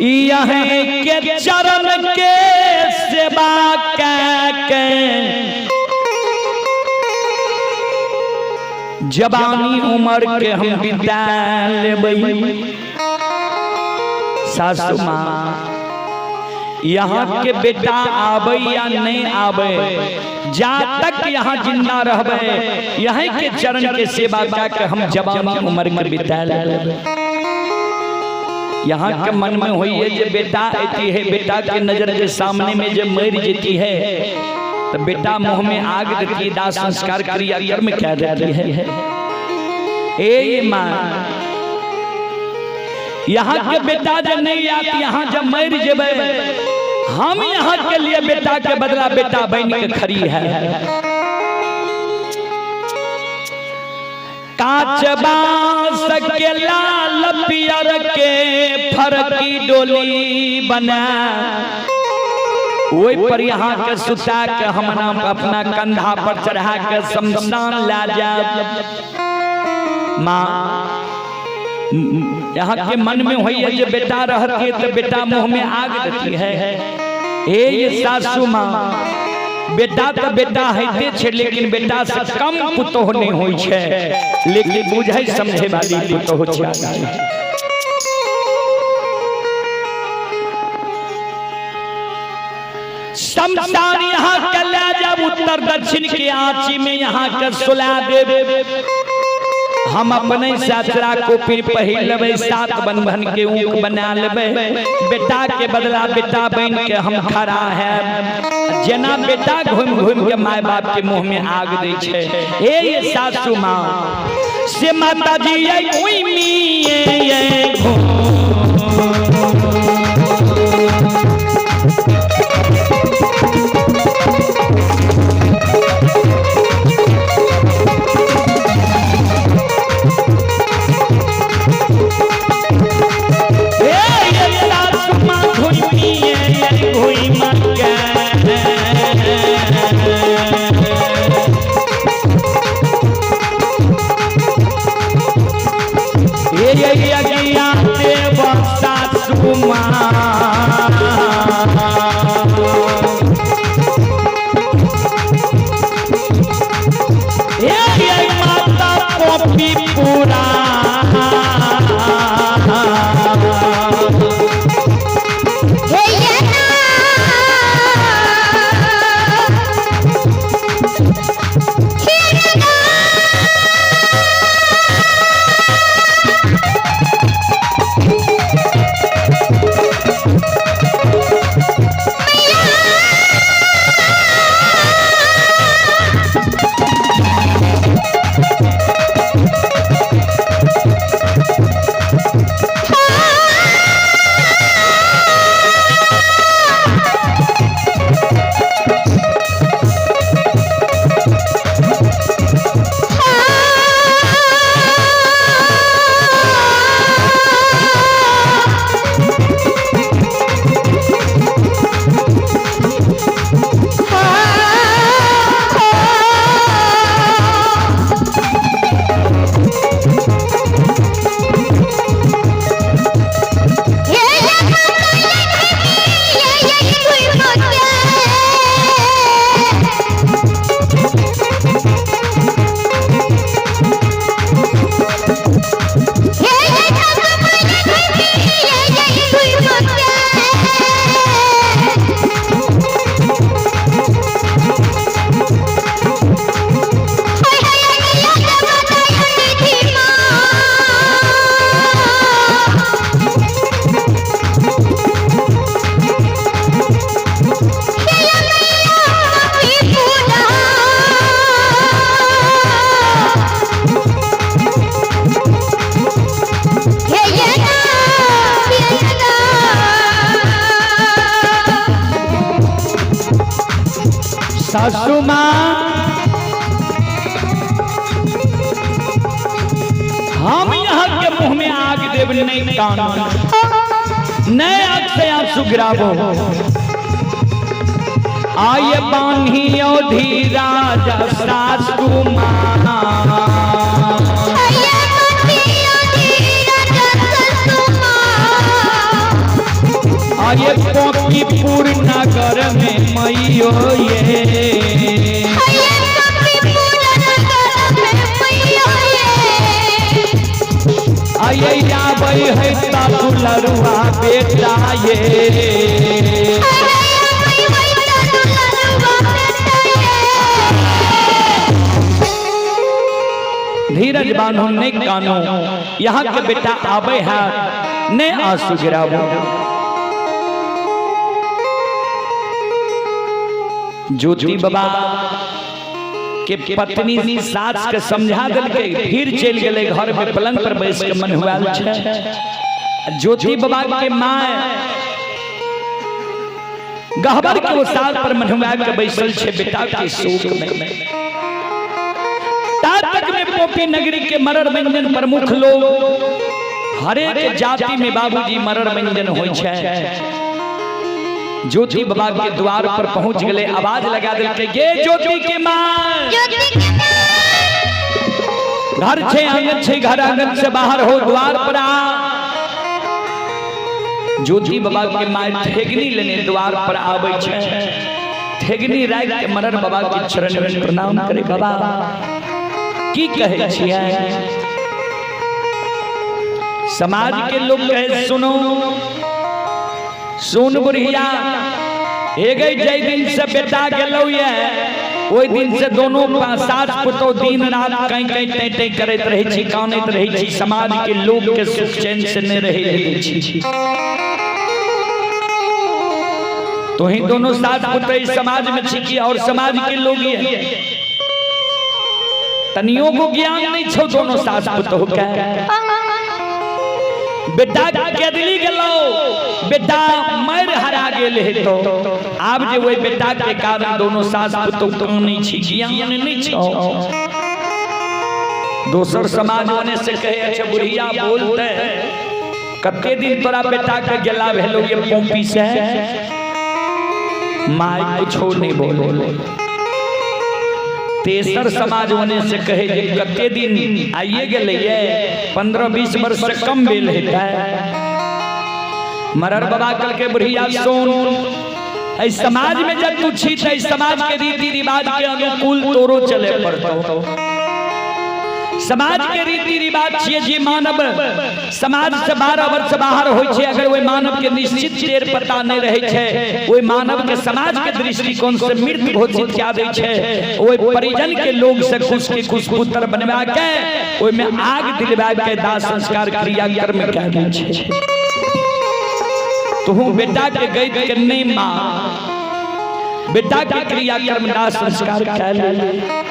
यहीं के चरण के सेवा के जवानी उम्र के हम बिता लेबै। सासू माँ, यहाँ के बेटा आवे या नहीं आवे, जा तक यहाँ जिंदा रहबे, यहीं के चरण के सेवा के हम जवानी उम्र के बिता लेबै। यहाँ के मन में होई है जे बेटा आती है, बेटा के नजर के सामने में जे मर जेती है तो बेटा मुंह में आग देती है, दाह संस्कार क्रिया कर्म क्या देती है। ए माँ, यहाँ के बेटा जब नहीं आती, यहाँ जब मर जेबे, हम यहाँ के लिए बेटा के बदला बेटा बन के खड़ी है। कांच बांस के लाल पियर के फरकी डोली बना, ओहि पर यहाँ के सुता के हम नाम अपना कंधा पर चढ़ा के शमशान ला जाए। माँ, यहाँ के मन में होई है जे बेटा रहती है तो बेटा मुंह में आग देती है। ए ये सासू माँ, बेटा तो बेटा होते छे, लेकिन बेटा से कम पुतोह नहीं होई छे, लेकिन बुझे समझे वाली पुतोह छे। शमशान यहाँ के ले जब उत्तर दक्षिण के आँची में यहाँ के सुला देवे, हम अपने साचरा को फिर पहिर लेबै, सात बंधन के ऊख बना लेबै, बेटा के बदला बेटा बन के हम खड़ा है। जेना बेटा घूम घूम के my बाप के मुंह में आग दै छे। हे ये सासू माँ से माता जी ये घूमी ये घूम माता कॉपी पूरा सासू माँ, हम यहाँ के मुंह में आग देव नहीं कान नहीं आग से आंसू गिराबो। आय बान्हियो धीराज सासू माँ, आये पोपीपुर नगर में मैयो ये। आये आबै है दुलरुआ बेटा ये। धीरज बांधो नहीं कानो, यहाँ के बेटा आवे है ने आंसू गिराबो। ज्योति बाबा के पत्नी सास के समझा देलकै, फिर चलि गेलै घर में पलंग पर बैस के मन हुआ छै। ज्योति बाबा के माय गहबर के ओसार पर मनहुआ के बैसल छै बेटा के शोक में। तक में पोपी नगरी के मरर व्यंजन प्रमुख लोग, हरेक जाति में बाबूजी मरर व्यंजन होइ छै। ज्योति बाबा के द्वार पर पहुंच गए, आवाज लगा देलकै, गे ज्योति के मां, घर छे आंगन छे, घर आंगन से बाहर हो, द्वार पर आ। ज्योति बाबा के माय ठेगनी लेने द्वार पर आबै छै। ठेगनी राख के मरर बाबा के चरण में प्रणाम करे, बाबा की कहे छियै? समाज के लोग कहे, सुनो सुन बुढ़िया, हे गई जय दिन से बेटा गेलौ ये, ओहि दिन से दोनों सास पुतोह दिन रात कहीं कहीं टें टें करैत रहै छी, कानैत रहै छी, समाज के लोग के सुख चैन से नहीं रहे दै छी। तो ही दोनों सास पुतोह समाज में छी कि और समाज के लोग ये तनियो को ज्ञान नहीं छो दोनों सास पुतोह के। बेटा केदली गेलो, बेटा मर हरा गेल हे, तो आब जे ओहि बेटा के कारण दोनों सास पुतोह कानै छी, ज्ञान नहीं छो। दोसर समाज होने से कहे, अच्छा बुढ़िया बोलते, कते दिन तोरा बेटा के गेला भेलो ये पोपी से? माय कुछो नहीं बोले। तेसर समाज होने से कहे जे कते दिन आइए गेलै ये, 15-20 वर्ष से कम भेल हेतै। मरर बाबा कल के, बुढ़िया सुन, एहि समाज में जब तू छी त समाज के रीति रिवाज के अनुकूल तोरो चले पड़तो। समाज के रीति रिवाज छियै जे मानव समाज से 12 वर्ष बाहर होइ छै, अगर ओहि मानव के निश्चित टेर पता नहीं रहै छै, ओहि मानव के समाज के दृष्टिकोण से मृत घोषित कए दै छै। ओहि परिजन के लोग से कुछ के कुछ पुत्र बनवा के ओहि में आग दिलवा के दाह संस्कार क्रिया कर्म कए दै छै। तुहू बेटा के गैत के नहीं माँ, बेटा के क्रिया कर्म दाह संस्कार कए ले।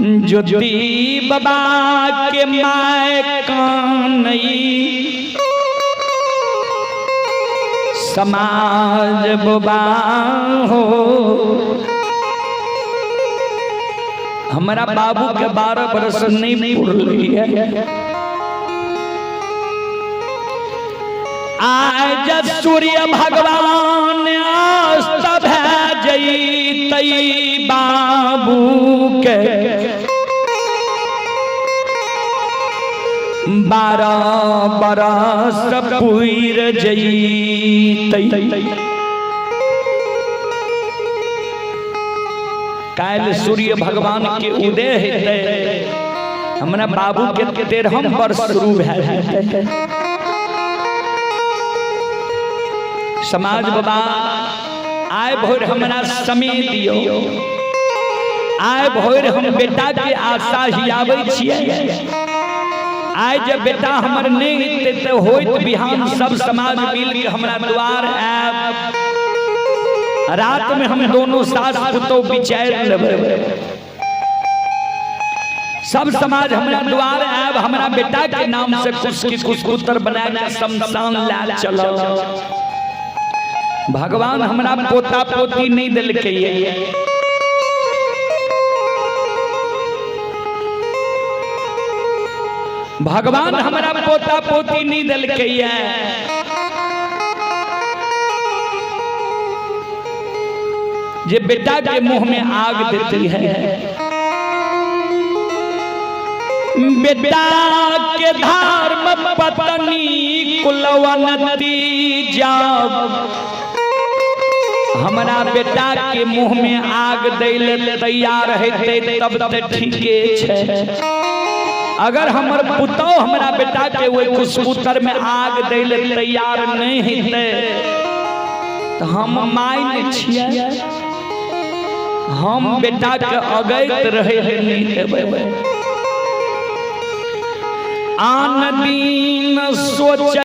ज्योति बाबा के my कानई समाज बाबा हो, हमारा बाबू के 12 बरस नहीं पुरली है। आज सूर्य भगवान अस्त भए जैतै बाबू के 12 बरस पुर जैतै। काल्हि सूर्य भगवान के उदय हेतै, हमरा बाबू के 13 वर्ष शुरू भए जेतै। समाज बाबा आय भोर हमरा समय दियो, आय भोर हम बेटा के आशा हियाबै छियै। आय जब बेटा हमर नहीं हेतै तऽ होइत बिहान सब समाज मिल के हमरा द्वार आयब, रात में हम दोनों सास पुतोह विचार लेबै। सब समाज हमरा द्वार आयब, हमरा बेटा के नाम से कुछ के कुछ पुत्र बना के शमशान ला चलो। भगवान हमरा पोता पोती नहीं दिलकै। भगवान हमरा पोता पोती नहीं दिलकै। जे बेटा के मुंह में आग देती है। बेटा के धर्म पत्नी कुलवंती जब हमरा बेटा के मुंह में आग दै ले तैयार हेतै तब तऽ ठीके छै। अगर हमर पुतोह हमरा बेटा के ओहि खुशबूतर में आग दै ले तैयार नहीं हेतै तऽ हम माय नहि छियै, हम बेटा के अगैत रहै ले नहि देबै। आन दिन सोच